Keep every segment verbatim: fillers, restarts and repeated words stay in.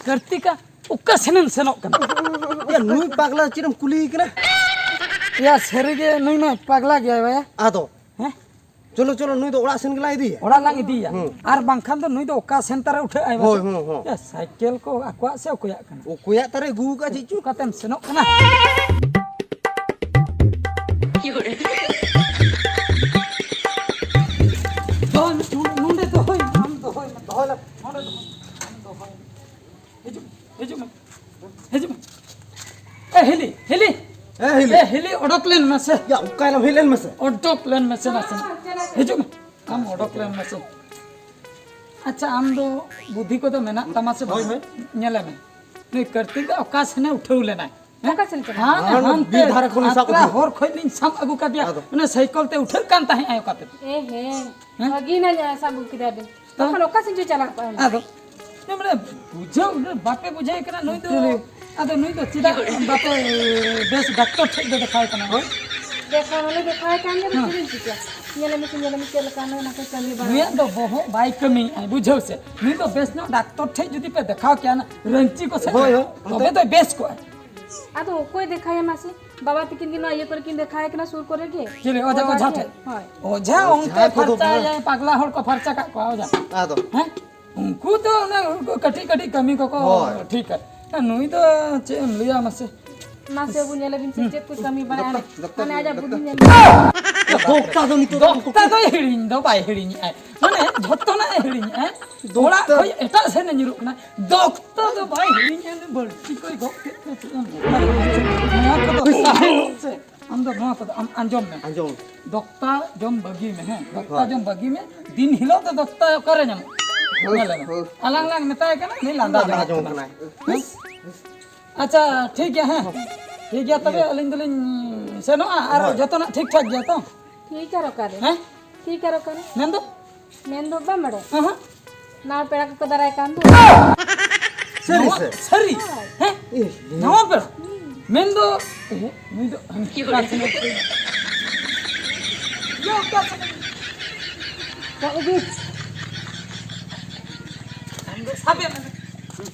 ᱠᱟᱨᱛᱤᱠᱟ, ᱚᱠᱟ ᱥᱮᱱᱮᱢ ᱥᱮᱱᱚᱜ ᱠᱟᱱᱟ? ᱭᱟ, ᱱᱩᱭ ᱯᱟᱜᱽᱞᱟ ᱪᱮᱫ ᱮᱢ ᱠᱩᱞᱤᱭᱮ ᱠᱟᱱᱟ? ᱭᱟ, ᱥᱟᱹᱨᱤᱜᱮ ᱱᱩᱭ ᱢᱟ ᱯᱟᱜᱽᱞᱟ ᱜᱮᱭᱟᱭ ᱵᱟᱭᱟ᱾ ᱟᱫᱚ? ᱦᱮᱸ? ᱪᱚᱞᱚ, ᱪᱚᱞᱚ, ᱱᱩᱭ ᱫᱚ ᱚᱲᱟᱜ ᱥᱮᱱ ᱜᱮᱞᱟᱝ ᱤᱫᱤᱭᱟ᱾ ᱚᱲᱟᱜ ᱞᱟᱝ ᱤᱫᱤᱭᱟ᱾ ᱦᱩᱸ᱾ ᱟᱨ ᱵᱟᱝᱠᱷᱟᱱ ᱫᱚ ᱱᱩᱭ ᱫᱚ ᱚᱠᱟ ᱥᱮᱱ ᱛᱟᱨᱮ ᱩᱴᱷᱟᱹᱜ ᱟᱭ ᱦᱳᱭ, ᱢᱟᱥᱮ? ᱦᱳᱭ, ᱦᱳᱭ᱾ ᱭᱟ, ᱥᱟᱭᱠᱮᱞ ᱠᱚ ᱟᱠᱚᱣᱟᱜ ᱥᱮ ᱚᱠᱚᱭᱟᱜ ᱠᱟᱱᱟ? ᱚᱠᱚᱭᱟᱜ ᱛᱟᱨᱮ ᱟᱹᱜᱩ ᱟᱠᱟᱫ ᱪᱮᱫ ᱪᱚ? ᱚᱠᱟᱛᱮᱢ ᱥᱮᱱᱚᱜ ᱠᱟᱱᱟ? ᱫᱚ ᱱᱚᱰᱮ ᱫᱚᱦᱚᱭ ᱢᱮ, ᱟᱢ ᱫᱚᱦᱚᱭ ᱢᱮ, ᱫᱚᱦᱚᱭ ᱞᱮ, ᱱᱚᱰᱮ ᱫᱚᱦᱚᱭ ᱢᱮ, ᱟᱢ ᱫᱚᱦᱚᱭ ᱢᱮ᱾ ᱦᱤᱡᱩᱜ ᱢᱮ, ᱦᱤᱡᱩᱜ ᱢᱮ, ᱦᱤᱡᱩᱜ ᱢᱮ᱾ ᱮ ᱦᱤᱞᱤ, ᱦᱤᱞᱤ᱾ ᱮ ᱦᱤᱞᱤ᱾ ᱮ ᱦᱤᱞᱤ, ᱚᱰᱚᱠ ᱞᱮᱱ ᱢᱮᱥᱮ᱾ ᱭᱟ, ᱚᱠᱟᱭᱮᱱᱟᱢ? ᱦᱮᱡ ᱞᱮᱱ ᱢᱮᱥᱮ᱾ ᱚᱰᱚᱠ ᱞᱮᱱ ᱢᱮᱥᱮ ᱱᱟᱥᱮ᱾ ᱦᱤᱡᱩᱜ ᱢᱮ᱾ ᱟᱢ ᱚᱰᱚᱠ ᱞᱮᱱ ᱢᱮᱥᱮ᱾ ᱟᱪᱪᱷᱟ, ᱟᱢ ᱫᱚ ᱵᱩᱫᱷᱤ ᱠᱚᱫᱚ ᱢᱮᱱᱟᱜ ᱛᱟᱢᱟ ᱥᱮ ᱵᱟᱝ? ᱦᱳᱭ, ᱦᱳᱭ᱾ ᱧᱮᱞᱮ ᱢᱮ᱾ ᱱᱩᱭ ᱠᱟᱨᱛᱤᱠ ᱫᱚ ᱚᱠᱟ ᱥᱮᱱᱮ ᱩᱴᱷᱟᱹᱣ ᱞᱮᱱᱟᱭ? ᱦᱮᱸ? ᱚᱠᱟ ᱥᱮᱱ ᱪᱟᱞᱟᱣ? ᱦᱟᱱᱮ ᱦᱟᱱᱮ ᱦᱟᱱᱛᱮ ᱵᱤᱨ ᱫᱷᱟᱨᱮ ᱠᱷᱚᱱ ᱥᱟᱵ ᱟᱹᱜᱩ ᱟᱛᱨᱟ ᱦᱚᱨ ᱠᱷᱚᱡ ᱞᱤᱧ ᱥᱟᱵ ᱟᱹᱜᱩ ᱠᱟᱫᱮᱭᱟ᱾ ᱟᱫᱚ? ᱚᱱᱟ ᱥᱟᱭᱠᱮᱞ ᱛᱮ ᱩᱴᱷᱟᱹᱜ ᱠᱟᱱ ᱛᱟᱦᱮᱸᱜ ᱟᱭ ᱚᱠᱟ ᱛᱮ? ᱮ ᱦᱮᱸ, ᱦᱮᱸ? ᱵᱷᱟᱹᱜᱤ ᱱᱟ ᱥᱟᱵ ᱟᱹᱜᱩ ᱠᱮᱫᱟ ᱵᱤᱱ᱾ ᱛᱚ? ᱛᱚᱠᱷᱚᱱ ᱚᱠᱟ ᱥᱮᱱ ᱪᱚ ᱪᱟᱞᱟᱣ ᱠᱚᱜᱼᱟ? ᱟᱫᱚ? ᱢᱟᱱᱮ ᱵᱩᱡᱷᱟᱹᱣ, ᱵᱟᱯᱮ ᱵᱩᱡᱷᱟᱹᱣ ᱠᱟᱱᱟ ᱱᱩᱭ ᱫᱚ᱾ ᱪᱤᱞᱤ? ᱟᱫᱚ ᱱᱩᱭ ᱫᱚ ᱪᱮᱫᱟᱜ ᱵᱟᱯᱮ ᱵᱮᱥ ᱰᱟᱠᱛᱚᱨ ᱴᱷᱮᱡ ᱫᱚ ᱫᱮᱠᱷᱟᱣ ᱠᱟᱱᱟ? ᱦᱳᱭ᱾ ᱫᱮᱠᱷᱟᱣ ᱢᱟᱞᱮ ᱫᱮᱠᱷᱟᱣ ᱠᱟᱱ ᱜᱮ, ᱦᱮᱸ᱾ ᱪᱮᱫ ᱮᱢ ᱪᱤᱠᱟᱹᱭᱟ? ᱧᱮᱞᱮ ᱢᱮᱥᱮ, ᱧᱮᱞᱮ ᱢᱮ ᱪᱮᱫ ᱞᱮᱠᱟ ᱱᱩᱭ ᱚᱱᱟ ᱠᱚᱭ ᱠᱟᱹᱢᱤ ᱵᱟᱲᱟᱭᱟ᱾ ᱱᱩᱭᱟᱜ ᱫᱚ ᱵᱚᱦᱚᱜ ᱵᱟᱭ ᱠᱟᱹᱢᱤᱭᱮᱫᱼᱟ, ᱵᱩᱡᱷᱟᱹᱣ ᱥᱮ? ᱱᱩᱭ ᱫᱚ ᱵᱮᱥ ᱧᱚᱜ ᱰᱟᱠᱛᱚᱨ ᱴᱷᱮᱡ ᱡᱩᱫᱤ ᱯᱮ ᱫᱮᱠᱷᱟᱣ ᱠᱮᱭᱟ ᱱᱟ, ᱨᱟᱹᱧᱪᱤ ᱠᱚ ᱥᱮᱫ, ᱦᱳᱭ, ᱦᱳᱭ, ᱛᱚᱵᱮ ᱚᱱᱛᱮ᱾ ᱫᱚᱭ ᱵᱮᱥ ᱠᱚᱜᱼᱟ᱾ ᱟᱫᱚ ᱚᱠᱚᱭ ᱫᱮᱠᱷᱟᱭᱟ ᱢᱟᱥᱮ? ᱵᱟᱵᱟ ᱛᱤᱠᱤᱱ ᱜᱮ ᱱᱚᱣᱟ ᱤᱭᱟᱹ ᱠᱚᱨᱮ ᱠᱤᱱ ᱫᱮᱠᱷᱟᱭ ᱠᱟᱱᱟ, ᱥᱩᱨ ᱠᱚᱨᱮ ᱜᱮ᱾ ᱪᱤᱞᱤ, ᱚᱡᱷᱟ ᱠᱚ ᱚᱡᱷᱟ ᱴᱷᱮᱡ? ᱴᱷᱮᱡ? ᱦᱳᱭ᱾ ᱚᱡᱷᱟ ᱚᱱᱛᱮ ᱚᱡᱷᱟ ᱠᱚᱫᱚ ᱯᱷᱟᱨᱪᱟᱭᱟᱭ, ᱵᱟᱝ᱾ ᱯᱟᱜᱽᱞᱟ ᱦᱚᱲ ᱠᱚ ᱯᱷᱟᱨᱪᱟ ᱠᱟᱜ ᱠᱚᱣᱟ ᱚᱡᱷᱟ᱾ ᱟᱫᱚ? ᱦᱮᱸ? ᱩᱱᱠᱩ ᱫᱚ ᱚᱱᱮ ᱩᱱᱠᱩ ᱠᱟᱹᱴᱤᱡ ᱠᱟᱹᱴᱤᱡ ᱠᱟᱹᱢᱤ ᱠᱚᱠᱚ ᱦᱳᱭ᱾ ᱴᱷᱤᱠᱟ᱾ ᱱᱩᱭ ᱫᱚ ᱪᱮᱫ ᱮᱢ ᱞᱟᱹᱭᱟ ᱢᱟᱥᱮ? ᱢᱟᱥᱮ ᱵᱟᱹᱵᱩ ᱧᱮᱞᱮ ᱵᱤᱱ ᱥᱮ ᱪᱮᱫ ᱠᱚ ᱠᱟᱹᱢᱤ ᱵᱟᱲᱟᱭᱟ᱾ ᱰᱚᱠᱴᱚᱨ, ᱦᱟᱱᱮ ᱟᱡᱟᱜ ᱰᱚᱠᱴᱚᱨ᱾ ᱵᱩᱫᱷᱤ ᱧᱮᱞ ᱵᱤᱱ᱾ ᱫᱚᱠᱛᱟ ᱫᱚ ᱱᱤᱛᱚᱜ ᱫᱚᱠᱛᱟ ᱫᱚᱭ ᱦᱤᱲᱤᱧ ᱫᱚ ᱵᱟᱭ ᱦᱤᱲᱤᱧᱮᱜᱼᱟᱭ᱾ ᱢᱟᱱᱮ ᱡᱷᱚᱛᱚᱱᱟᱜ ᱮ ᱦᱤᱲᱤᱧᱮᱜᱼᱟᱭ᱾ ᱫᱚᱠᱛᱟ᱾ ᱚᱲᱟᱜ ᱠᱷᱚᱡ ᱮᱴᱟᱜ ᱥᱮᱱ ᱮ ᱧᱩᱨᱩᱜ ᱠᱟᱱᱟ᱾ ᱫᱚᱠᱛᱟ ᱫᱚ ᱵᱟᱭ ᱦᱤᱲᱤᱧᱮᱜᱼᱟ, ᱩᱱᱤ ᱵᱟᱹᱞᱴᱤ ᱠᱚᱭ ᱜᱚᱜ ᱠᱮᱫ ᱛᱮ ᱪᱮᱫ ᱮᱢ ᱢᱮᱛᱟᱭᱟ? ᱱᱚᱣᱟ ᱠᱚᱫᱚ ᱥᱟᱦᱮ ᱥᱮ᱾ ᱟᱢ ᱫᱚ ᱱᱚᱣᱟ ᱠᱚᱫᱚ ᱟᱢ ᱟᱸᱡᱚᱢ ᱢᱮ᱾ ᱟᱸᱡᱚᱢ᱾ ᱫᱚᱠᱛᱟ ᱡᱚᱢ ᱵᱟᱹᱜᱤ ᱢᱮ, ᱦᱮᱸ? ᱫᱚᱠᱛᱟ ᱦᱳᱭ᱾ ᱡᱚᱢ ᱵᱟᱹᱜᱤ ᱢᱮ᱾ ᱫᱤᱱ ᱦᱤᱞᱳᱜ ᱫᱚ ᱫᱚᱠᱛᱟ ᱚᱠᱟᱨᱮ ᱧᱟᱢᱚᱜ? ᱦᱳᱭ, ᱧᱮᱞ ᱢᱮ᱾ ᱦᱳᱭ᱾ ᱟᱞᱟᱝ ᱞᱟᱝ ᱢᱮᱛᱟᱭ ᱠᱟᱱᱟ, ᱩᱱᱤ ᱞᱟᱸᱫᱟ ᱞᱟᱸᱫᱟ ᱡᱚᱝᱚᱜ ᱡᱚᱝᱚᱜ ᱠᱟᱱᱟᱭ᱾ ᱠᱟᱱᱟᱭ᱾ ᱦᱮᱸ? ᱟᱪᱪᱷᱟ, ᱴᱷᱤᱠ ᱜᱮᱭᱟ, ᱦᱮᱸ᱾ ᱴᱷᱤᱠ ᱜᱮᱭᱟ, ᱛᱚᱵᱮ ᱟᱹᱞᱤᱧ ᱫᱚᱞᱤᱧ ᱥᱮᱱᱚᱜᱼᱟ᱾ ᱟᱨ ᱦᱳᱭ᱾ ᱡᱚᱛᱚᱱᱟᱜ ᱴᱷᱤᱠ ᱴᱷᱟᱠ ᱜᱮᱭᱟ ᱛᱚ? ᱴᱷᱤᱠ ᱟᱨ ᱚᱠᱟᱨᱮ? ᱦᱮᱸ? ᱴᱷᱤᱠ ᱟᱨ ᱚᱠᱟᱨᱮ? ᱢᱮᱱᱫᱚ? ᱢᱮᱱᱫᱚ ᱵᱟᱢ ᱵᱟᱲᱟᱭᱟ? ᱦᱮᱸ, ᱦᱮᱸ᱾ ᱱᱟᱣᱟ ᱯᱮᱲᱟ ᱠᱚᱠᱚ ᱫᱟᱨᱟᱭ ᱠᱟᱱ ᱫᱚ᱾ ᱥᱟᱹᱨᱤ ᱱᱟᱣᱟ ᱥᱮ? ᱥᱟᱹᱨᱤ? ᱦᱳᱭ᱾ ᱦᱮᱸ? ᱮ, ᱱᱟᱣᱟ ᱯᱮᱲᱟ? ᱦᱩᱸ᱾ ᱢᱮᱱᱫᱚ, ᱮ, ᱱᱩᱭ ᱫᱚ ᱚᱠᱟ ᱥᱮᱱᱮ ᱤᱭᱟᱹ, ᱚᱠᱟ ᱥᱮᱱᱮ ᱥᱟᱵ ᱟᱹᱜᱩ᱾ ᱟᱢ ᱫᱚ ᱥᱟᱵᱮ ᱢᱮ᱾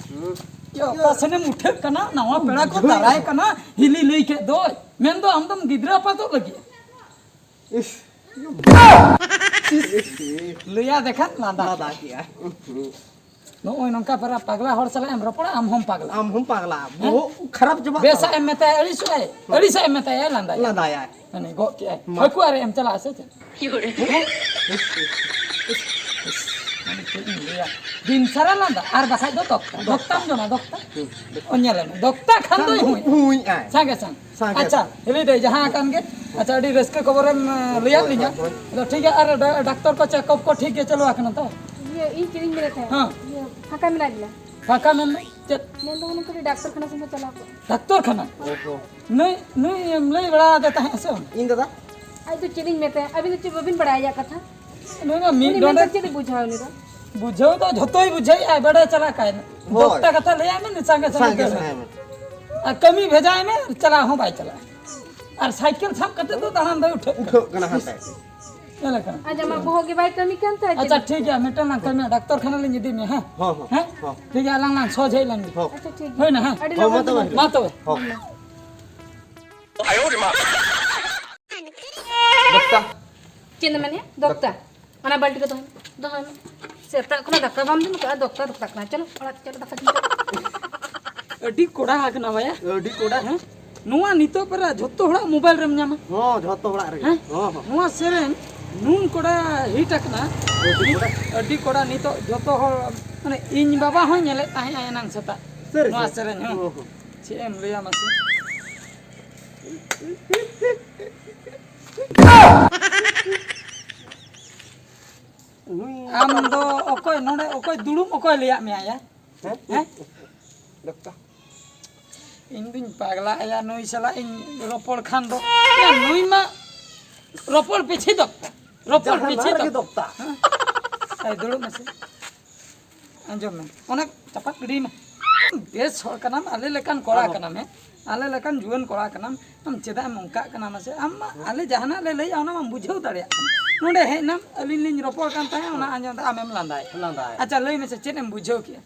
ᱭᱟ, ᱚᱠᱟ ᱥᱮᱱᱮᱢ ᱩᱴᱷᱟᱹᱜ ᱠᱟᱱᱟ? ᱱᱟᱣᱟ ᱯᱮᱲᱟ ᱠᱚ ᱫᱟᱨᱟᱭ ᱠᱟᱱᱟ, ᱦᱤᱞᱤ ᱞᱟᱹᱭ ᱠᱮᱫ ᱫᱚᱭ᱾ ᱢᱮᱱᱫᱚ ᱟᱢ ᱫᱚᱢ ᱜᱤᱫᱽᱨᱟᱹ ᱟᱯᱟᱛᱚᱜ ᱞᱟᱹᱜᱤᱫ᱾ ᱤᱥ᱾ ᱞᱟᱹᱭᱟ ᱫᱮᱠᱷᱟᱱ ᱞᱟᱸᱫᱟ᱾ ᱞᱟᱸᱫᱟ ᱠᱮᱜᱼᱟ᱾ ᱱᱚᱜᱼᱚᱭ ᱱᱚᱝᱠᱟ ᱯᱟᱨᱟ ᱯᱟᱜᱽᱞᱟ ᱦᱚᱲ ᱥᱟᱞᱟᱜ ᱮᱢ ᱨᱚᱯᱚᱲᱟ, ᱟᱢ ᱦᱚᱸᱢ ᱯᱟᱜᱽᱞᱟ᱾ ᱟᱢ ᱦᱚᱸᱢ ᱯᱟᱜᱽᱞᱟ᱾ ᱦᱮᱸ? ᱵᱚᱦᱚᱜ ᱠᱷᱟᱨᱟᱯ ᱪᱟᱵᱟᱜ ᱵᱮᱥᱟᱜ ᱛᱟᱢᱟ᱾ ᱮᱢ ᱢᱮᱛᱟᱭᱟ, ᱟᱹᱲᱤᱥᱚᱜᱼᱟᱭ᱾ ᱟᱹᱲᱤᱥᱟᱜ ᱮᱢ ᱢᱮᱛᱟᱭᱟ, ᱞᱟᱸᱫᱟᱭᱟ᱾ ᱞᱟᱸᱫᱟᱭᱟᱭ᱾ ᱦᱟᱹᱱᱤ ᱜᱚᱜ ᱠᱮᱜᱼᱟᱭ᱾ ᱢᱟ᱾ ᱦᱟᱹᱠᱩ ᱟᱨᱮᱡ ᱮᱢ ᱪᱟᱞᱟᱜᱼᱟ ᱥᱮ ᱪᱮᱫ? ᱦᱮᱸ? ᱢᱟᱱᱮ ᱪᱮᱫ ᱤᱧ ᱞᱟᱹᱭᱟ? ᱫᱤᱱ ᱥᱟᱨᱟ ᱞᱟᱸᱫᱟ, ᱟᱨ ᱵᱟᱠᱷᱟᱡ ᱫᱚ ᱫᱚᱠᱛᱟ᱾ ᱫᱚᱠᱛᱟ᱾ ᱫᱚᱠᱛᱟᱢ ᱡᱚᱢᱟ, ᱫᱚᱠᱛᱟ? ᱦᱩᱸ᱾ ᱚ, ᱧᱮᱞ ᱢᱮ, ᱫᱚᱠᱛᱟ ᱠᱷᱟᱱ ᱫᱚᱭ ᱦᱩᱭ᱾ ᱦᱩᱭ ᱟᱭ᱾ ᱥᱟᱸᱜᱮ ᱥᱟᱝ᱾ ᱥᱟᱸᱜᱮ ᱟᱪᱪᱷᱟ, ᱥᱟᱝ᱾ ᱦᱤᱞᱤ ᱫᱟᱹᱭ, ᱡᱟᱦᱟᱸ ᱟᱠᱟᱱ ᱜᱮ᱾ ᱟᱪᱪᱷᱟ, ᱟᱹᱰᱤ ᱨᱟᱹᱥᱠᱟᱹ ᱠᱷᱚᱵᱚᱨᱮᱢ, ᱮ, ᱞᱟᱹᱭᱟᱫ ᱦᱳᱭ, ᱞᱤᱧᱟ᱾ ᱦᱳᱭ, ᱦᱳᱭ᱾ ᱟᱫᱚ ᱴᱷᱤᱠ ᱜᱮᱭᱟ, ᱟᱨ ᱰᱟ-, ᱰᱟᱠᱛᱚᱨ ᱠᱚ ᱪᱮᱠᱟᱯ ᱠᱚ ᱴᱷᱤᱠ ᱜᱮ ᱪᱟᱹᱞᱩ ᱟᱠᱟᱱᱟ ᱛᱚ? ᱤᱭᱟᱹ, ᱤᱧ ᱪᱮᱫ ᱤᱧ ᱢᱮᱱᱮᱫ ᱛᱟᱦᱮᱸᱫ? ᱦᱮᱸ᱾ ᱤᱭᱟᱹ, ᱯᱷᱟᱸᱠᱟ ᱢᱮᱱᱟᱜ ᱵᱤᱱᱟ? ᱯᱷᱟᱸᱠᱟ ᱢᱮᱱ ᱫᱚ ᱪᱮᱫ? ᱢᱮᱱ ᱫᱚ ᱦᱩᱱᱟᱹᱝ ᱠᱟᱹᱴᱤᱡ ᱰᱟᱠᱛᱚᱨ ᱠᱷᱟᱱᱟ ᱥᱮᱱ ᱵᱚ ᱪᱟᱞᱟᱣ ᱠᱚᱜᱼᱟ᱾ ᱰᱟᱠᱛᱚᱨ ᱠᱷᱟᱱᱟ? ᱚ ᱦᱚᱸ᱾ ᱱᱩᱭ, ᱱᱩᱭ ᱮᱢ ᱞᱟᱹᱭ ᱵᱟᱲᱟ ᱟᱫᱮ ᱛᱟᱦᱮᱸᱫ ᱥᱮ ᱵᱟᱝ? ᱤᱧ ᱫᱟᱫᱟ? ᱟᱡ ᱫᱚ ᱪᱮᱫ ᱤᱧ ᱢᱮᱛᱟᱭᱟ? ᱟᱹᱵᱤᱱ ᱫᱚ ᱪᱮᱫ ᱵᱟᱹᱵᱤᱱ ᱵᱟᱲᱟᱭᱟ ᱟᱭᱟᱜ ᱠᱟᱛᱷᱟ? ᱱᱩᱭ ᱢᱟ ᱢᱤᱫ ᱩᱱᱤ ᱰᱚᱸᱰᱮ ᱢᱮᱱᱛᱮ ᱪᱮᱫ ᱮ ᱵᱩᱡᱷᱟᱹᱣᱟ ᱩᱱᱤ ᱫᱚ? ᱵᱩᱡᱷᱟᱹᱣ ᱫᱚ ᱡᱷᱚᱛᱚᱭ ᱵᱩᱡᱷᱟᱹᱣᱮᱫᱼᱟ, ᱵᱟᱰᱟᱭ ᱪᱟᱞᱟᱜ ᱠᱟᱭ᱾ ᱦᱳᱭ᱾ ᱫᱚᱠᱛᱟ ᱠᱟᱛᱷᱟ ᱞᱟᱹᱭᱟᱭ ᱢᱮ, ᱥᱟᱸᱜᱮ ᱥᱟᱸᱜᱮ ᱥᱟᱸᱜᱮ ᱫᱟᱹᱲ᱾ ᱥᱟᱸᱜᱮ ᱢᱮ᱾ ᱟᱨ ᱠᱟᱹᱢᱤ ᱵᱷᱮᱡᱟᱭ ᱢᱮ, ᱪᱟᱞᱟᱣ ᱦᱚᱸ ᱵᱟᱭ ᱪᱟᱞᱟᱜᱼᱟ᱾ ᱟᱨ ᱥᱟᱭᱠᱮᱞ ᱥᱟᱵ ᱠᱟᱛᱮ ᱫᱚ ᱫᱟᱬᱟᱱ ᱫᱚᱭ ᱩᱴᱷᱟᱹᱜ ᱠᱟᱱᱟ᱾ ᱩᱴᱷᱟᱹᱜ ᱠᱟᱱᱟ ᱦᱟᱱᱛᱮ᱾ ᱧᱮᱞ ᱟᱠᱟᱱᱟ᱾ ᱟᱡ ᱟᱢᱟᱜ ᱵᱚᱦᱚᱜ ᱜᱮ ᱵᱟᱭ ᱠᱟᱹᱢᱤ ᱠᱟᱱ ᱛᱟᱭ ᱟᱪᱪᱷᱟ, ᱪᱮᱫ? ᱴᱷᱤᱠ ᱜᱮᱭᱟ, ᱢᱤᱫᱴᱟᱝ ᱞᱟᱝ ᱠᱟᱹᱢᱤᱭᱟ, ᱰᱟᱠᱛᱚᱨ ᱠᱷᱟᱱᱟ ᱞᱤᱧ ᱤᱫᱤ ᱢᱮᱭᱟ, ᱦᱮᱸ? ᱦᱚᱸ, ᱦᱚᱸ, ᱦᱮᱸ? ᱦᱚᱸ᱾ ᱴᱷᱤᱠ ᱜᱮᱭᱟ, ᱟᱞᱟᱝ ᱞᱟᱝ ᱥᱚᱡᱷᱮ ᱞᱮᱱ ᱜᱮ᱾ ᱦᱚᱸ᱾ ᱟᱪᱪᱷᱟ, ᱴᱷᱤᱠ ᱜᱮᱭᱟ᱾ ᱦᱳᱭ ᱱᱟ, ᱦᱮᱸ? ᱟᱹᱰᱤ ᱦᱚᱸ, ᱞᱚᱜᱚᱱ ᱢᱟ ᱛᱚᱵᱮ᱾ ᱢᱟ ᱛᱚᱵᱮ᱾ ᱦᱚᱸ᱾ ᱫᱚᱠᱛᱟ᱾ ᱪᱮᱫ ᱮᱢ ᱢᱮᱱᱮᱫᱼᱟ? ᱫᱚᱠᱛᱟ᱾ ᱚᱱᱟ ᱵᱟᱹᱞᱴᱤ ᱠᱚ ᱫᱚᱦᱚᱭ ᱢᱮ, ᱫᱚᱦᱚᱭ ᱢᱮ᱾ ᱥᱮᱛᱟᱜ ᱠᱷᱚᱱᱟᱜ ᱫᱟᱠᱟ ᱵᱟᱢ ᱡᱚᱢ ᱠᱟᱜᱼᱟ, ᱫᱚᱠᱛᱟ, ᱫᱚᱠᱛᱟ ᱠᱟᱱᱟ᱾ ᱪᱚᱞᱚ, ᱚᱲᱟᱜ ᱛᱮ ᱪᱚᱞᱚ, ᱫᱟᱠᱟ ᱡᱚᱢ ᱪᱚᱞᱚ᱾ ᱟᱹᱰᱤ ᱠᱚᱲᱟ ᱟᱠᱟᱱᱟ ᱵᱟᱭᱟ᱾ ᱟᱹᱰᱤ ᱠᱚᱲᱟ᱾ ᱦᱮᱸ? ᱱᱚᱣᱟ ᱱᱤᱛᱚᱜ ᱯᱮᱨᱟ ᱡᱷᱚᱛᱚ ᱦᱚᱲᱟᱜ ᱢᱳᱵᱟᱭᱤᱞ ᱨᱮᱢ ᱧᱟᱢᱟ᱾ ᱦᱚᱸ, ᱡᱷᱚᱛᱚ ᱚᱲᱟᱜ ᱨᱮᱜᱮ᱾ ᱦᱮᱸ? ᱦᱚᱸ, ᱦᱚᱸ᱾ ᱱᱚᱣᱟ ᱥᱮᱨᱮᱧ ᱱᱩᱱ ᱠᱚᱲᱟ ᱦᱤᱴ ᱟᱠᱟᱱᱟ᱾ ᱟᱹᱰᱤ ᱠᱚᱲᱟ᱾ ᱟᱹᱰᱤ ᱠᱚᱲᱟ ᱱᱤᱛᱚᱜ ᱡᱷᱚᱛᱚ ᱦᱚᱲ, ᱢᱟᱱᱮ ᱤᱧ ᱵᱟᱵᱟ ᱦᱚᱸᱭ ᱧᱮᱞᱮᱫ ᱛᱟᱦᱮᱸᱜᱼᱟ ᱮᱱᱟᱝ ᱥᱮᱛᱟᱜ᱾ ᱥᱟᱹᱨᱤ ᱱᱚᱣᱟ ᱥᱮ? ᱥᱮᱨᱮᱧ, ᱦᱮᱸ᱾ ᱚ ᱦᱚᱸ᱾ ᱪᱮᱫ ᱮᱢ ᱞᱟᱹᱭᱟ ᱢᱟᱥᱮ? ᱱᱩᱭ ᱟᱢ ᱫᱚ ᱚᱠᱚᱭ ᱱᱚᱰᱮ, ᱚᱠᱚᱭ ᱫᱩᱲᱩᱵ, ᱚᱠᱚᱭ ᱞᱟᱹᱭᱟᱫ ᱢᱮᱭᱟ ᱭᱟ? ᱦᱮᱸ? ᱦᱮᱸ? ᱰᱚᱠᱴᱚᱨ᱾ ᱤᱧ ᱫᱩᱧ ᱯᱟᱜᱽᱞᱟᱜ ᱟᱭᱟ ᱱᱩᱭ ᱥᱟᱞᱟᱜ ᱤᱧ ᱨᱚᱯᱚᱲ ᱠᱷᱟᱱ ᱫᱚ᱾ ᱭᱟ, ᱱᱩᱭ ᱢᱟ ᱨᱚᱯᱚᱲ ᱯᱤᱪᱷᱤ ᱫᱚ, ᱨᱚᱯᱚᱲ ᱡᱟᱦᱟᱱᱟᱜ ᱯᱤᱪᱷᱤ ᱨᱮᱜᱮ ᱫᱚ᱾ ᱫᱚᱠᱛᱟ᱾ ᱦᱮᱸ? ᱟᱭ, ᱫᱩᱲᱩᱵ ᱢᱮᱥᱮ᱾ ᱟᱸᱡᱚᱢ ᱢᱮ, ᱚᱱᱟ ᱪᱟᱯᱟᱫ ᱜᱤᱰᱤᱭ ᱢᱮ᱾ ᱵᱮᱥ ᱦᱚᱲ ᱠᱟᱱᱟᱢ, ᱟᱞᱮ ᱞᱮᱠᱟᱱ ᱠᱚᱲᱟ ᱟᱫᱚ ᱠᱟᱱᱟᱢ, ᱦᱮᱸ? ᱟᱞᱮ ᱞᱮᱠᱟᱱ ᱡᱩᱣᱟᱹᱱ ᱠᱚᱲᱟ ᱠᱟᱱᱟᱢ, ᱟᱢ ᱪᱮᱫᱟᱜ ᱮᱢ ᱚᱱᱠᱟᱜ ᱠᱟᱱᱟ ᱢᱟᱥᱮ? ᱟᱢ ᱢᱟ ᱟᱞᱮ ᱡᱟᱦᱟᱱᱟᱜ ᱞᱮ ᱞᱟᱹᱭᱟ, ᱚᱱᱟ ᱢᱟᱢ ᱵᱩᱡᱷᱟᱹᱣ ᱫᱟᱲᱮᱭᱟᱜ ᱠᱟᱱᱟ᱾ ᱱᱚᱰᱮ ᱦᱮᱡ ᱮᱱᱟᱢ, ᱟᱹᱞᱤᱧ ᱞᱤᱧ ᱨᱚᱯᱚᱲ ᱠᱟᱱ ᱛᱟᱦᱮᱸᱫ, ᱚᱱᱟ ᱟᱸᱡᱚᱢ ᱛᱮ ᱟᱢᱮᱢ ᱞᱟᱸᱫᱟᱭᱮᱫ᱾ ᱞᱟᱸᱫᱟᱭᱮᱫ᱾ ᱟᱪᱪᱷᱟ, ᱞᱟᱹᱭ ᱢᱮᱥᱮ, ᱪᱮᱫ ᱮᱢ ᱵᱩᱡᱷᱟᱹᱣ ᱠᱮᱜᱼᱟ?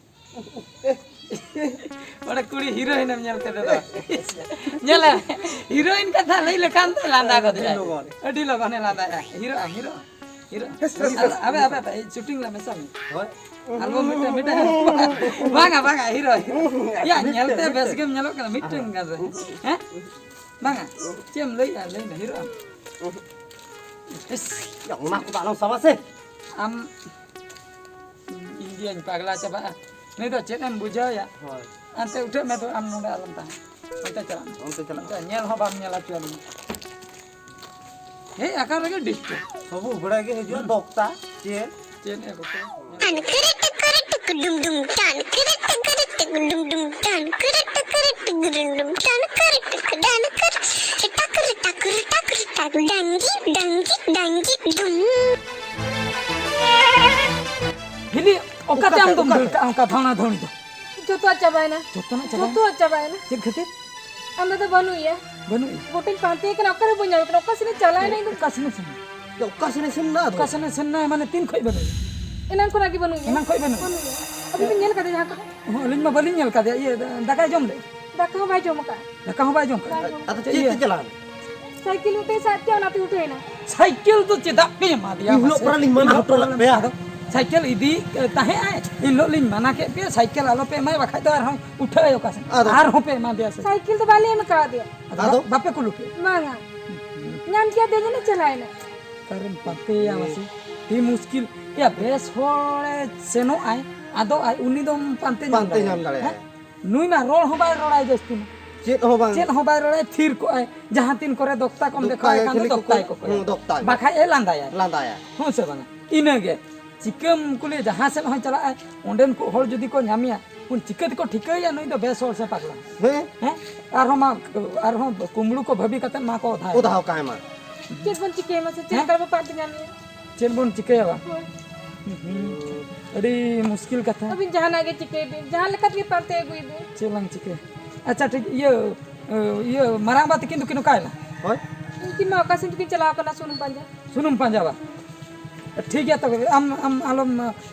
ᱚᱸᱰᱮ ᱠᱩᱲᱤ ᱦᱤᱨᱳᱭᱤᱱ ᱮᱢ ᱧᱮᱞ ᱠᱮᱫᱮ ᱫᱚ᱾ ᱧᱮᱞᱮ, ᱦᱤᱨᱳᱭᱤᱱ ᱠᱟᱛᱷᱟ ᱞᱟᱹᱭ ᱞᱮᱠᱷᱟᱱ ᱫᱚ ᱞᱟᱸᱫᱟ ᱜᱚᱫᱚᱜᱼᱟᱭ᱾ ᱟᱹᱰᱤ ᱞᱚᱜᱚᱱ᱾ ᱟᱹᱰᱤ ᱞᱚᱜᱚᱱᱮ ᱞᱟᱸᱫᱟᱭᱟ᱾ ᱦᱤᱨᱳ ᱟᱢ, ᱦᱤᱨᱳ ᱟᱢ, ᱦᱤᱨᱳ ᱟᱢ᱾ ᱟᱵᱮ, ᱟᱵᱮ, ᱟᱵᱮ, ᱥᱩᱴᱤᱝ ᱞᱮ ᱢᱮᱥᱟ ᱢᱮ᱾ ᱦᱳᱭ᱾ ᱟᱞᱵᱚᱢ ᱢᱤᱫᱴᱟᱝ, ᱢᱤᱫᱴᱟᱝ᱾ ᱵᱟᱝᱟ, ᱵᱟᱝᱟ, ᱦᱤᱨᱳ, ᱦᱤᱨᱳ᱾ ᱭᱟ, ᱧᱮᱞᱛᱮ ᱵᱮᱥ ᱜᱮᱢ ᱧᱮᱞᱚᱜ ᱠᱟᱱᱟ, ᱢᱤᱫᱴᱟᱝ ᱜᱟᱱ ᱨᱮ᱾ ᱦᱮᱸ? ᱵᱟᱝᱟ, ᱪᱮᱫ ᱮᱢ ᱞᱟᱹᱭᱮᱜᱼᱟ? ᱞᱟᱹᱭ ᱢᱮ, ᱦᱤᱨᱳ ᱟᱢ᱾ ᱤᱥ, ᱭᱟ, ᱚᱱᱟ ᱠᱚᱫᱚ ᱟᱞᱚᱢ ᱥᱟᱵᱟ ᱥᱮ᱾ ᱟᱢ ᱤᱧ ᱜᱮᱧ ᱯᱟᱜᱽᱞᱟ ᱪᱟᱵᱟᱜᱼᱟ᱾ ᱱᱩᱭ ᱫᱚ ᱪᱮᱫ ᱮᱢ ᱵᱩᱡᱷᱟᱹᱣᱭᱟ? ᱦᱳᱭ᱾ ᱟᱱᱛᱮ ᱩᱴᱷᱟᱹᱜ ᱢᱮ ᱛᱚ, ᱟᱢ ᱱᱚᱰᱮ ᱟᱞᱚᱢ ᱛᱟᱦᱮᱸ᱾ ᱚᱱᱛᱮ ᱪᱟᱞᱟᱜ ᱢᱮ᱾ ᱚᱱᱛᱮ ᱪᱟᱞᱟᱜ ᱢᱮ᱾ ᱧᱮᱞ ᱦᱚᱸ ᱵᱟᱢ ᱧᱮᱞ ᱦᱚᱪᱚ ᱟᱹᱞᱤᱧᱟ᱾ ᱦᱮᱡ ᱟᱠᱟᱱ ᱨᱮᱜᱮ ᱰᱤᱥᱴᱟᱵᱽ᱾ ᱥᱚᱵᱩ ᱵᱮᱲᱟ ᱜᱮ ᱦᱤᱡᱩᱜᱼᱟ ᱫᱚᱠᱛᱟ, ᱪᱮᱫ? ᱪᱮᱫ ᱮ ᱜᱚᱴᱟ? ᱴᱟᱱ ᱠᱤᱨᱤ ᱴᱤᱠᱤᱨᱤ ᱴᱤᱠᱤ ᱰᱩᱢ ᱰᱩᱢ, ᱴᱟᱱ ᱠᱤᱨᱤ ᱴᱤᱠᱤᱨᱤ ᱴᱤᱠᱤ ᱰᱩᱢ ᱰᱩᱢ, ᱴᱟᱱ ᱠᱤᱨᱤ ᱴᱤᱠᱤᱨᱤ ᱴᱤᱠᱤ ᱰᱩᱢ ᱰᱩᱢ, ᱴᱟᱱ ᱠᱤᱨᱤ ᱴᱤᱠᱤ ᱰᱟᱱ ᱠᱤᱨᱤ, ᱴᱟᱠ ᱨᱤ ᱴᱟᱠ ᱨᱤ ᱴᱟᱠ ᱨᱤ ᱴᱟᱠ, ᱰᱟᱝᱜᱤ ᱰᱟᱝᱜᱤ ᱰᱟᱝᱜᱤ ᱰᱩᱢ᱾ ᱦᱤᱞᱤ, ᱚᱠᱟᱛᱮ ᱚᱠᱟᱛᱮ, ᱟᱢ ᱫᱚᱢ ᱚᱠᱟᱛᱮ? ᱫᱟᱹᱲ ᱠᱟᱜᱼᱟ ᱚᱱᱠᱟ ᱫᱷᱟᱣᱬᱟ ᱫᱷᱟᱹᱣᱬᱤ ᱫᱚ? ᱡᱚᱛᱚᱣᱟᱜ ᱪᱟᱵᱟᱭᱮᱱᱟ᱾ ᱡᱚᱛᱚᱱᱟᱜ ᱪᱟᱵᱟᱭᱮᱱᱟ? ᱡᱚᱛᱚᱣᱟᱜ ᱪᱟᱵᱟᱭᱮᱱᱟ᱾ ᱪᱮᱫ ᱠᱷᱟᱹᱛᱤᱨ? ᱟᱢ ᱫᱟᱫᱟ ᱵᱟᱹᱱᱩᱜ ᱮᱭᱟ᱾ ᱵᱟᱹᱱᱩᱜ ᱮᱭᱟ? ᱜᱚᱴᱟᱧ ᱯᱟᱱᱛᱮ ᱠᱟᱱᱟ, ᱚᱠᱟᱨᱮ ᱵᱟᱹᱧ ᱧᱟᱢᱮ ᱠᱟᱱᱟ, ᱚᱠᱟ ᱥᱮᱱᱮ ᱪᱟᱞᱟᱣᱮᱱᱟ ᱤᱧ ᱫᱚ᱾ ᱚᱠᱟ ᱥᱮᱱᱮ ᱥᱮᱱ ᱮᱱᱟ? ᱚᱠᱟ ᱥᱮᱱᱮ ᱥᱮᱱ ᱮᱱᱟ ᱟᱫᱚ? ᱚᱠᱟ ᱥᱮᱱᱮ ᱥᱮᱱ ᱮᱱᱟ ᱢᱟᱱᱮ ᱛᱤᱱ ᱠᱷᱚᱡ ᱵᱟᱹᱱᱩᱜ ᱮᱭᱟ? ᱮᱱᱟᱝ ᱠᱷᱚᱱᱟᱜ ᱜᱮ ᱵᱟᱹᱱᱩᱜ ᱮᱭᱟ᱾ ᱮᱱᱟᱝ ᱠᱷᱚᱡ ᱵᱟᱹᱱᱩᱜ ᱮᱭᱟ? ᱵᱟᱹᱱᱩᱜ ᱮᱭᱟ᱾ ᱟᱹᱵᱤᱱ ᱵᱤᱱ ᱧᱮᱞ ᱠᱟᱫᱮᱭᱟ ᱡᱟᱦᱟᱸ ᱠᱚᱨᱮ? ᱦᱚᱸ, ᱟᱹᱞᱤᱧ ᱢᱟ ᱵᱟᱹᱞᱤᱧ ᱧᱮᱞ ᱠᱟᱫᱮᱭᱟ᱾ ᱤᱭᱟᱹ, ᱫᱟᱠᱟᱭ ᱡᱚᱢ ᱞᱮᱫ? ᱫᱟᱠᱟ ᱦᱚᱸ ᱵᱟᱭ ᱡᱚᱢ ᱠᱟᱫᱟ᱾ ᱵᱟᱭ ᱡᱚᱢ ᱟᱫᱚ ᱠᱟᱫᱟ᱾ ᱪᱮᱫ ᱤᱭᱟᱹ᱾ ᱛᱮ ᱪᱟᱞᱟᱣ ᱮᱱᱟ? ᱥᱟᱭᱠᱮᱞ ᱢᱤᱫᱴᱟᱝ ᱥᱟᱵ ᱠᱮᱫᱟ, ᱚᱱᱟᱛᱮ ᱩᱴᱷᱟᱹᱭᱮᱱᱟ᱾ ᱥᱟᱭᱠᱮᱞ ᱫᱚ ᱪᱮᱫᱟᱜ ᱯᱮ ᱮᱢᱟ ᱫᱮᱭᱟ ᱤᱧ ᱦᱤᱞᱳᱜ ᱢᱟᱥᱮ? ᱯᱚᱨᱮ ᱞᱤᱧ ᱢᱟᱱᱟ ᱤᱧ ᱦᱤᱞᱳᱜ ᱦᱚᱴᱚ ᱞᱮᱫ ᱯᱚᱨᱮ ᱯᱮᱭᱟ᱾ ᱟᱫᱚ ᱥᱟᱭᱠᱮᱞ ᱤᱫᱤ, ᱮ, ᱛᱟᱦᱮᱸᱜ ᱟᱭ, ᱤᱧ ᱦᱤᱞᱳᱜ ᱞᱤᱧ ᱢᱟᱱᱟ ᱠᱮᱫ ᱯᱮᱭᱟ, ᱥᱟᱭᱠᱮᱞ ᱟᱞᱚ ᱯᱮ ᱮᱢᱟᱭᱟ, ᱵᱟᱠᱷᱟᱡ ᱫᱚ ᱟᱨᱦᱚᱸ ᱩᱴᱷᱟᱹᱜ ᱟᱭ ᱚᱠᱟ ᱥᱮᱫ᱾ ᱟᱫᱚ? ᱟᱨᱦᱚᱸ ᱯᱮ ᱮᱢᱟ ᱫᱮᱭᱟ ᱥᱮ? ᱥᱟᱭᱠᱮᱞ ᱫᱚ ᱵᱟᱞᱮ ᱮᱢ ᱠᱟᱣᱫᱮᱭᱟ᱾ ᱟᱫᱚ ᱟᱫᱚ? ᱵᱟ-, ᱵᱟᱯᱮ ᱠᱩᱞ ᱠᱮᱫ? ᱵᱟᱝᱟ᱾ ᱧᱟᱢ ᱠᱮᱫ ᱫᱮᱭᱟ, ᱡᱟᱹᱱᱤᱡ ᱪᱟᱞᱟᱣᱮᱱᱟ᱾ ᱚᱠᱟᱨᱮᱢ ᱯᱟᱱᱛᱮᱭᱟ ᱢᱟᱥᱮ? ᱟᱹᱰᱤ ᱢᱩᱥᱠᱤᱞ᱾ ᱭᱟ, ᱵᱮᱥ ᱦᱚᱲᱮ ᱥᱮᱱᱚᱜ ᱟᱭ, ᱟᱫᱚᱜ ᱟᱭ, ᱩᱱᱤ ᱫᱚᱢ ᱯᱟᱱᱛᱮ ᱧᱟᱢ ᱯᱟᱱᱛᱮ ᱧᱟᱢ ᱫᱟᱲᱮᱭᱟᱭᱟ᱾ ᱫᱟᱲᱮᱭᱟᱜᱼᱟ᱾ ᱦᱮᱸ? ᱱᱩᱭ ᱢᱟ ᱨᱚᱲ ᱦᱚᱸ ᱵᱟᱭ ᱨᱚᱲᱟᱭ ᱡᱟᱹᱥᱛᱤ ᱢᱟ᱾ ᱪᱮᱫ ᱦᱚᱸ ᱵᱟᱝ᱾ ᱪᱮᱫ ᱦᱚᱸ ᱵᱟᱭ ᱨᱚᱲᱟᱭ, ᱛᱷᱤᱨ ᱠᱚᱜᱼᱟᱭ᱾ ᱡᱟᱦᱟᱸ ᱛᱤᱱ ᱠᱚᱨᱮ ᱫᱚᱠᱛᱟ ᱠᱚᱢ ᱫᱚᱠᱛᱟ ᱫᱮᱠᱷᱟᱣᱟᱭ ᱜᱮ ᱠᱷᱟᱱ ᱫᱚ ᱠᱷᱟᱹᱞᱤ ᱠᱚ ᱫᱚᱠᱛᱟᱭ ᱠᱚ ᱠᱚᱭᱟ᱾ ᱦᱩᱸ, ᱫᱚᱠᱛᱟ ᱜᱮ᱾ ᱵᱟᱠᱷᱟᱡ ᱮ ᱞᱟᱸᱫᱟᱭᱟᱭ᱾ ᱞᱟᱸᱫᱟᱭᱟ᱾ ᱦᱩᱸ ᱥᱮ ᱵᱟᱝᱟ? ᱤᱱᱟᱹᱜᱮ᱾ ᱪᱤᱠᱟᱹᱢ ᱠᱩᱞᱤᱭᱟ, ᱡᱟᱦᱟᱸ ᱥᱮᱫ ᱦᱚᱸᱭ ᱪᱟᱞᱟᱜᱼᱟᱭ, ᱚᱸᱰᱮᱱ ᱠᱚ ᱦᱚᱲ ᱡᱩᱫᱤ ᱠᱚ ᱧᱟᱢᱮᱭᱟ, ᱩᱱ ᱪᱤᱠᱟᱹ ᱛᱮᱠᱚ ᱴᱷᱤᱠᱟᱹᱭᱟ ᱱᱩᱭ ᱫᱚ ᱵᱮᱥ ᱦᱚᱲ ᱥᱮ ᱯᱟᱜᱽᱞᱟ? ᱦᱮᱸ? ᱦᱮᱸ? ᱟᱨᱦᱚᱸ ᱢᱟ, ᱟᱨᱦᱚᱸ ᱠᱩᱢᱵᱽᱲᱩ ᱠᱚ ᱵᱷᱟᱹᱵᱤ ᱠᱟᱛᱮ ᱢᱟ ᱠᱚ ᱚᱫᱷᱟᱭ᱾ ᱚᱫᱷᱟᱣ ᱠᱟᱭ ᱢᱟ᱾ ᱪᱮᱫ ᱵᱚᱱ ᱪᱤᱠᱟᱹᱭᱟ ᱢᱟᱥᱮ? ᱪᱮᱫ ᱦᱮᱸ? ᱞᱮᱠᱟ ᱨᱮᱵᱚ ᱯᱟᱱᱛᱮ ᱧᱟᱢᱮᱭᱟ? ᱪᱮᱫ ᱵᱚᱱ ᱪᱤᱠᱟᱹᱭᱟ ᱵᱟ? ᱦᱳᱭ᱾ ᱦᱩᱸ, ᱟᱹᱰᱤ ᱢᱩᱥᱠᱤᱞ ᱠᱟᱛᱷᱟ᱾ ᱟᱹᱵᱤᱱ ᱡᱟᱦᱟᱱᱟᱜ ᱜᱮ ᱪᱤᱠᱟᱹᱭ ᱵᱤᱱ, ᱡᱟᱦᱟᱸ ᱞᱮᱠᱟ ᱛᱮᱜᱮ ᱯᱟᱱᱛᱮ ᱟᱹᱜᱩᱭ ᱵᱤᱱ᱾ ᱪᱮᱫ ᱞᱟᱝ ᱪᱤᱠᱟᱹᱭᱟ? ᱟᱪᱪᱷᱟ, ᱴᱷᱤᱠ, ᱤᱭᱟᱹ, ᱤᱭᱟᱹ, ᱢᱟᱨᱟᱝ ᱵᱟ ᱛᱟᱹᱠᱤᱱ ᱫᱚᱠᱤᱱ ᱚᱠᱟᱭᱮᱱᱟ? ᱦᱳᱭ᱾ ᱩᱱᱠᱤᱱ ᱢᱟ ᱚᱠᱟ ᱥᱮᱱ ᱪᱚᱠᱤᱱ ᱪᱟᱞᱟᱣ ᱠᱟᱱᱟ ᱥᱩᱱᱩᱢ ᱯᱟᱸᱡᱟ᱾ ᱥᱩᱱᱩᱢ ᱯᱟᱸᱡᱟ ᱵᱟ? ᱴᱷᱤᱠ ᱜᱮᱭᱟ, ᱛᱚᱵᱮ ᱟᱢ, ᱟᱢ ᱟᱞᱚᱢ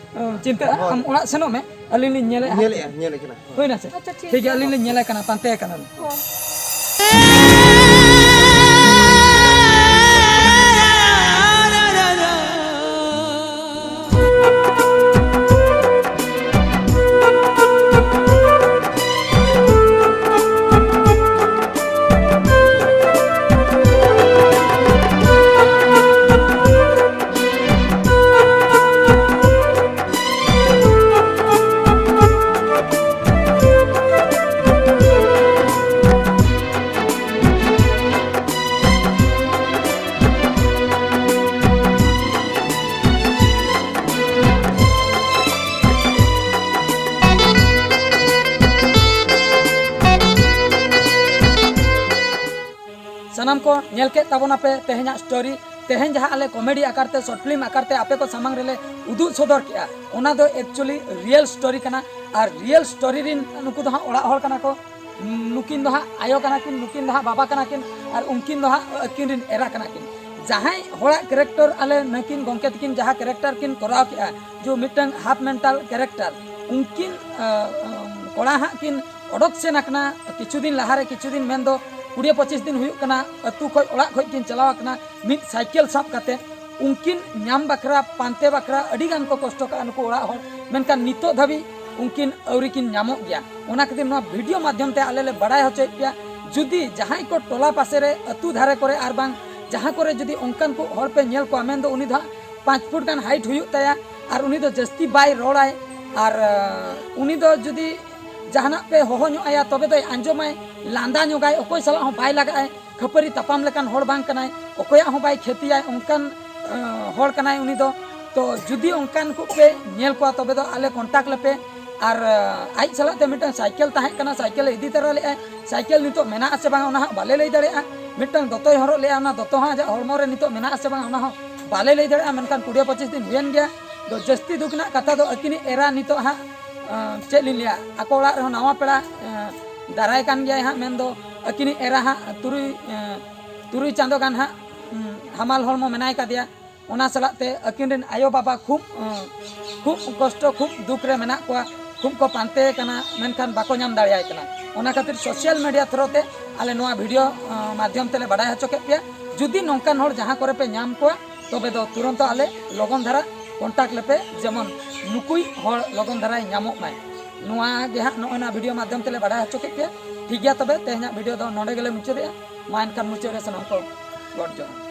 ᱪᱤᱱᱛᱟᱹᱜᱼᱟ᱾ ᱦᱳᱭ᱾ ᱟᱢ ᱚᱲᱟᱜ ᱥᱮᱱᱚᱜ ᱢᱮ, ᱟᱹᱞᱤᱧ ᱞᱤᱧ ᱧᱮᱞᱮᱫᱼᱟ᱾ ᱧᱮᱞᱮᱫᱼᱟ, ᱧᱮᱞᱮᱫ ᱠᱟᱱᱟ᱾ ᱦᱩᱭᱱᱟ ᱥᱮ? ᱟᱪᱪᱷᱟ, ᱴᱷᱤᱠ ᱴᱷᱤᱠ ᱜᱮᱭᱟ, ᱜᱮᱭᱟ᱾ ᱟᱹᱞᱤᱧ ᱞᱤᱧ ᱧᱮᱞᱮ ᱠᱟᱱᱟ, ᱯᱟᱱᱛᱮ ᱠᱟᱱᱟᱞᱤᱧ᱾ ᱦᱳᱭ᱾ ᱥᱟᱱᱟᱢ ᱠᱚ ᱧᱮᱞ ᱠᱮᱫ ᱛᱟᱵᱚᱱᱟᱯᱮ ᱛᱮᱦᱮᱧᱟᱜ ᱥᱴᱳᱨᱤ᱾ ᱛᱮᱦᱮᱧ ᱡᱟᱦᱟᱸ ᱟᱞᱮ ᱠᱚᱢᱮᱰᱤ ᱟᱠᱟᱨ ᱛᱮ, ᱥᱚᱨᱴ ᱯᱷᱤᱞᱢ ᱟᱠᱟᱨ ᱛᱮ ᱟᱯᱮ ᱠᱚ ᱥᱟᱢᱟᱝ ᱨᱮᱞᱮ ᱩᱫᱩᱜ ᱥᱚᱫᱚᱨ ᱠᱮᱜᱼᱟ, ᱚᱱᱟ ᱫᱚ ᱮᱠᱪᱩᱭᱮᱞᱤ ᱨᱤᱭᱮᱞ ᱥᱴᱳᱨᱤ ᱠᱟᱱᱟ᱾ ᱟᱨ ᱨᱤᱭᱮᱞ ᱥᱴᱳᱨᱤ ᱨᱤᱱ ᱱᱩᱠᱩ ᱫᱚ ᱦᱟᱸᱜ ᱚᱲᱟᱜ ᱦᱚᱲ ᱠᱟᱱᱟ ᱠᱚ, ᱱᱩᱠᱤᱱ ᱫᱚ ᱦᱟᱸᱜ ᱟᱭᱳ ᱠᱟᱱᱟ ᱠᱤᱱ, ᱱᱩᱠᱤᱱ ᱫᱚ ᱦᱟᱸᱜ ᱵᱟᱵᱟ ᱠᱟᱱᱟ ᱠᱤᱱ, ᱟᱨ ᱩᱱᱠᱤᱱ ᱫᱚ ᱦᱟᱸᱜ ᱟᱹᱠᱤᱱ ᱨᱤᱱ ᱮᱨᱟ ᱠᱟᱱᱟ ᱠᱤᱱ᱾ ᱡᱟᱦᱟᱸᱭ ᱦᱚᱲᱟᱜ ᱠᱮᱨᱮᱠᱴᱟᱨ ᱟᱞᱮ ᱱᱩᱠᱤᱱ ᱜᱚᱢᱠᱮ ᱛᱟᱹᱠᱤᱱ ᱡᱟᱦᱟᱸ ᱠᱮᱨᱮᱠᱴᱟᱨ ᱠᱤᱱ ᱠᱚᱨᱟᱣ ᱠᱮᱜᱼᱟ, ᱡᱮ ᱢᱤᱫᱴᱟᱝ ᱦᱟᱯ ᱢᱮᱱᱴᱟᱞ ᱠᱮᱨᱮᱠᱴᱟᱨ, ᱩᱱᱠᱤᱱ, ᱟᱸ, ᱟᱸ, ᱠᱚᱲᱟ ᱦᱟᱸᱜ ᱠᱤᱱ ᱚᱰᱚᱠ ᱥᱮᱱ ᱟᱠᱟᱱᱟ᱾ ᱠᱤᱪᱷᱩ ᱫᱤᱱ ᱞᱟᱦᱟᱨᱮ, ᱠᱤᱪᱷᱩ ᱫᱤᱱ ᱢᱮᱱᱫᱚ ᱠᱩᱲᱤ ᱯᱚᱸᱪᱤᱥ ᱫᱤᱱ ᱦᱩᱭᱩᱜ ᱠᱟᱱᱟ, ᱟᱹᱛᱩ ᱠᱷᱚᱡ, ᱚᱲᱟᱜ ᱠᱷᱚᱡ ᱠᱤᱱ ᱪᱟᱞᱟᱣ ᱟᱠᱟᱱᱟ ᱢᱤᱫ ᱥᱟᱭᱠᱮᱞ ᱥᱟᱵ ᱠᱟᱛᱮ᱾ ᱩᱱᱠᱤᱱ ᱧᱟᱢ ᱵᱟᱠᱷᱨᱟ, ᱯᱟᱱᱛᱮ ᱵᱟᱠᱷᱨᱟ ᱟᱹᱰᱤ ᱜᱟᱱ ᱠᱚ ᱠᱚᱥᱴᱚ ᱠᱟᱜᱼᱟ ᱱᱩᱠᱩ ᱚᱲᱟᱜ ᱦᱚᱲ, ᱢᱮᱱᱠᱷᱟᱱ ᱱᱤᱛᱚᱜ ᱫᱷᱟᱹᱵᱤᱡ ᱩᱱᱠᱤᱱ ᱟᱹᱣᱨᱤ ᱠᱤᱱ ᱧᱟᱢᱚᱜ ᱜᱮᱭᱟ᱾ ᱚᱱᱟ ᱠᱷᱟᱹᱛᱤᱨ ᱱᱚᱣᱟ ᱵᱷᱤᱰᱤᱭᱳ ᱢᱟᱫᱽᱫᱷᱚᱢ ᱛᱮ ᱟᱞᱮ ᱞᱮ ᱵᱟᱲᱟᱭ ᱦᱚᱪᱚᱭᱮᱫ ᱯᱮᱭᱟ, ᱡᱩᱫᱤ ᱡᱟᱦᱟᱸᱭ ᱠᱚ ᱴᱚᱞᱟ ᱯᱟᱥᱮ ᱨᱮ, ᱟᱹᱛᱩ ᱫᱷᱟᱨᱮ ᱠᱚᱨᱮ, ᱟᱨ ᱵᱟᱝ ᱡᱟᱦᱟᱸ ᱠᱚᱨᱮ ᱡᱩᱫᱤ ᱚᱱᱠᱟᱱ ᱠᱚ ᱦᱚᱲ ᱯᱮ ᱧᱮᱞ ᱠᱚᱣᱟ, ᱢᱮᱱᱫᱚ ᱩᱱᱤ ᱫᱚ ᱦᱟᱸᱜ ᱯᱟᱸᱪ ᱯᱷᱩᱴ ᱜᱟᱱ ᱦᱟᱭᱤᱴ ᱦᱩᱭᱩᱜ ᱛᱟᱭᱟ, ᱟᱨ ᱩᱱᱤ ᱫᱚ ᱡᱟᱹᱥᱛᱤ ᱵᱟᱭ ᱨᱚᱲᱟᱭ, ᱟᱨ, ᱟᱸ, ᱩᱱᱤ ᱫᱚ ᱡᱩᱫᱤ ᱡᱟᱦᱟᱱᱟᱜ ᱯᱮ ᱦᱚᱦᱚ ᱧᱚᱜ ᱟᱭᱟ, ᱛᱚᱵᱮ ᱫᱚᱭ ᱟᱸᱡᱚᱢᱟᱭ, ᱞᱟᱸᱫᱟ ᱧᱚᱜᱟᱭ, ᱚᱠᱚᱭ ᱥᱟᱞᱟᱜ ᱦᱚᱸ ᱵᱟᱭ ᱞᱟᱜᱟᱜᱼᱟᱭ, ᱠᱷᱟᱹᱯᱟᱹᱨᱤ ᱛᱟᱯᱟᱢ ᱞᱮᱠᱟᱱ ᱦᱚᱲ ᱵᱟᱝ ᱠᱟᱱᱟᱭ, ᱚᱠᱚᱭᱟᱜ ᱦᱚᱸ ᱵᱟᱭ ᱠᱷᱮᱛᱤᱭᱟᱭ, ᱚᱱᱠᱟᱱ, ᱟᱸ, ᱦᱚᱲ ᱠᱟᱱᱟᱭ ᱩᱱᱤ ᱫᱚ᱾ ᱛᱚ ᱡᱩᱫᱤ ᱚᱱᱠᱟᱱ ᱠᱚ ᱯᱮ ᱧᱮᱞ ᱠᱚᱣᱟ, ᱛᱚᱵᱮ ᱫᱚ ᱟᱞᱮ ᱠᱚᱱᱴᱟᱠᱴ ᱞᱮᱯᱮ᱾ ᱟᱨ, ᱟᱸ, ᱟᱡ ᱥᱟᱞᱟᱜ ᱛᱮ ᱢᱤᱫᱴᱟᱝ ᱥᱟᱭᱠᱮᱞ ᱛᱟᱦᱮᱸ ᱠᱟᱱᱟ, ᱥᱟᱭᱠᱮᱞ ᱮ ᱤᱫᱤ ᱛᱟᱨᱟ ᱞᱮᱫᱼᱟᱭ᱾ ᱥᱟᱭᱠᱮᱞ ᱱᱤᱛᱚᱜ ᱢᱮᱱᱟᱜ ᱟᱥᱮ ᱵᱟᱝ, ᱚᱱᱟ ᱦᱚᱸ ᱵᱟᱞᱮ ᱞᱟᱹᱭ ᱫᱟᱲᱮᱭᱟᱜᱼᱟ᱾ ᱢᱤᱫᱴᱟᱝ ᱫᱚᱛᱚᱭ ᱦᱚᱨᱚᱜ ᱞᱮᱫᱼᱟ, ᱚᱱᱟ ᱫᱚᱛᱚ ᱦᱚᱸ ᱟᱡᱟᱜ ᱦᱚᱲᱢᱚ ᱨᱮ ᱱᱤᱛᱚᱜ ᱢᱮᱱᱟᱜ ᱟᱥᱮ ᱵᱟᱝ, ᱚᱱᱟ ᱦᱚᱸ ᱵᱟᱞᱮ ᱞᱟᱹᱭ ᱫᱟᱲᱮᱭᱟᱜᱼᱟ᱾ ᱢᱮᱱᱠᱷᱟᱱ ᱠᱩᱲᱤ ᱯᱚᱸᱪᱤᱥ ᱫᱤᱱ ᱦᱩᱭᱮᱱ ᱜᱮᱭᱟ᱾ ᱫᱚ ᱡᱟᱹᱥᱛᱤ ᱫᱩᱠ ᱨᱮᱱᱟᱜ ᱠᱟᱛᱷᱟ ᱫᱚ ᱟᱹᱠᱤᱱᱤᱡ ᱮᱨᱟ ᱱᱤᱛᱚᱜ ᱦᱟᱸᱜ, ᱟᱸ, ᱪᱮᱫ ᱞᱤᱧ ᱞᱟᱹᱭᱟ, ᱟᱠᱚ ᱚᱲᱟᱜ ᱨᱮᱦᱚᱸ ᱱᱟᱣᱟ ᱯᱮᱲᱟ, ᱟᱸ, ᱫᱟᱨᱟᱭ ᱠᱟᱱ ᱜᱮᱭᱟᱭ ᱦᱟᱸᱜ, ᱢᱮᱱᱫᱚ ᱟᱹᱠᱤᱱᱤᱡ ᱮᱨᱟ ᱦᱟᱸᱜ ᱛᱩᱨᱩᱭ, ᱟᱸ, ᱛᱩᱨᱩᱭ ᱪᱟᱸᱫᱳ ᱜᱟᱱ ᱦᱟᱸᱜ, ᱩᱸ, ᱦᱟᱢᱟᱞ ᱦᱚᱲᱢᱚ ᱢᱮᱱᱟᱭ ᱠᱟᱫᱮᱭᱟ᱾ ᱚᱱᱟ ᱥᱟᱞᱟᱜ ᱛᱮ ᱟᱹᱠᱤᱱ ᱨᱮᱱ ᱟᱭᱳ ᱵᱟᱵᱟ ᱠᱷᱩᱵ ᱠᱷᱩᱵ ᱠᱚᱥᱴᱚ, ᱠᱷᱩᱵ ᱫᱩᱠ ᱨᱮ ᱢᱮᱱᱟᱜ ᱠᱚᱣᱟ, ᱠᱷᱩᱵ ᱠᱚ ᱯᱟᱱᱛᱮ ᱠᱟᱱᱟ, ᱢᱮᱱᱠᱷᱟᱱ ᱵᱟᱠᱚ ᱧᱟᱢ ᱫᱟᱲᱮᱭᱟᱭ ᱠᱟᱱᱟ᱾ ᱚᱱᱟ ᱠᱷᱟᱹᱛᱤᱨ social media through ᱛᱮ ᱟᱞᱮ ᱱᱚᱣᱟ video ᱢᱟᱫᱽᱫᱷᱚᱢ ᱛᱮᱞᱮ ᱵᱟᱰᱟᱭ ᱦᱚᱪᱚ ᱠᱮᱫ ᱯᱮᱭᱟ᱾ ᱡᱩᱫᱤ ᱱᱚᱝᱠᱟᱱ ᱦᱚᱲ ᱡᱟᱦᱟᱸ ᱠᱚᱨᱮ ᱯᱮ ᱧᱟᱢ ᱠᱚᱣᱟ, ᱛᱚᱵᱮ ᱫᱚ ᱛᱩᱨᱚᱱᱛᱚ ᱟᱞᱮ ᱞᱚᱜᱚᱱ ᱫᱷᱟᱨᱟ contact ᱞᱮᱯᱮ, ᱡᱮᱢᱚᱱ ᱱᱩᱠᱩᱭ ᱦᱚᱲ ᱞᱚᱜᱚᱱ ᱫᱷᱟᱨᱟᱭ ᱧᱟᱢᱚᱜ ᱢᱟᱭ᱾ ᱱᱚᱣᱟ ᱜᱮ ᱦᱟᱸᱜ ᱱᱚᱜᱼᱚᱭ ᱱᱚᱣᱟ video ᱢᱟᱫᱽᱫᱷᱚᱢ ᱛᱮᱞᱮ ᱵᱟᱰᱟᱭ ᱦᱚᱪᱚ ᱠᱮᱫ ᱯᱮᱭᱟ᱾ ᱴᱷᱤᱠ ᱜᱮᱭᱟ, ᱛᱚᱵᱮ ᱛᱮᱦᱮᱧᱟᱜ video ᱫᱚ ᱱᱚᱰᱮ ᱜᱮᱞᱮ ᱢᱩᱪᱟᱹᱫᱮᱜᱼᱟ᱾ ᱢᱟ ᱮᱱᱠᱷᱟᱱ ᱢᱩᱪᱟᱹᱫ ᱨᱮ ᱥᱟᱱᱟᱢ ᱠᱚ ᱜᱚᱰ ᱡᱚᱦᱟᱨ᱾